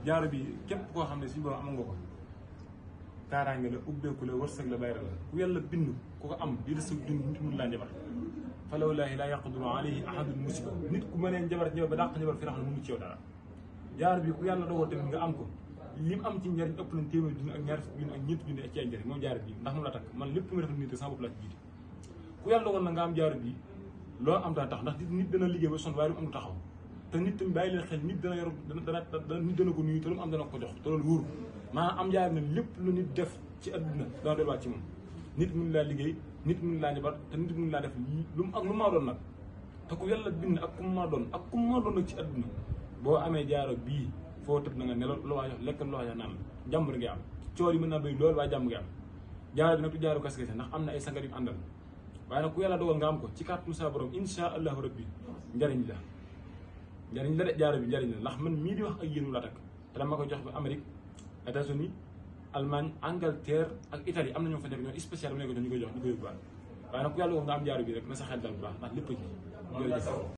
jaaro bi képp koo xam ne suñu borom am nga ko kaaraange la ubbeeku la wërsëg la bayra la ku yàlla bind ku ko am di la sa dund nit mun laa njabar falawlaahi laa yaqduru alayhi ahadun musiba nit ku mënee njabar ba dàq njabar fi rax na mënu ci yow dara jaaro bi ku yàlla dogal tamit nga am ko li mu am ci njariñ ëpp nañ téeméer junni ak ñaar fukki junni ak ñeenti junni ci ay njariñ moom jaaro bi ndax moom la takk man lépp nga def nit sama bopp laa ci jiite ku yàlla dogal na nga am jaaro bi loo am dana tax ndax nit dana liggéey ba sonn waaye du am du taxaw te nit tamit bàyyi leen xel nit dana yor nit dana ko nuyu te lu mu am dana ko jox te loolu wóoru maanaam am jaaro ne lépp lu nit def ci adduna dana delluwaat ci moom nit mun laa liggéey nit mun laa njabar te nit mun laa def lu mu ak lu maa doon nag te ku yàlla bind ak ku maa doon ak ku maa doon nag ci adduna boo amee jaaro bii foo tëb na nga nelaw loo waa jox lekk loo waa jox naan jàmm nga am coor yi mën naa bëri loolu waaye jàmm nga am jaaro bi nag du jaaro kese ndax am na ay sangar yu àndal waaye nag ku yàlla dogal nga am ko ci kàttanu sa borom insha allahu rabbi njariñ la de jaaro bi njariñ la ndax man mii di wax ak yéen la takk te dama ko jox ba Amérique États-Unis Allemagne Angleterre ak Italie am na ñoo fa nekk ñoo spécial bu nekk ñu koy jox ñu koy yóbbuwaat waaye nag ku yàlla dogal nga am jaaro bi rek na sa xel dal bu baax ndax lépp a ji jërëjëf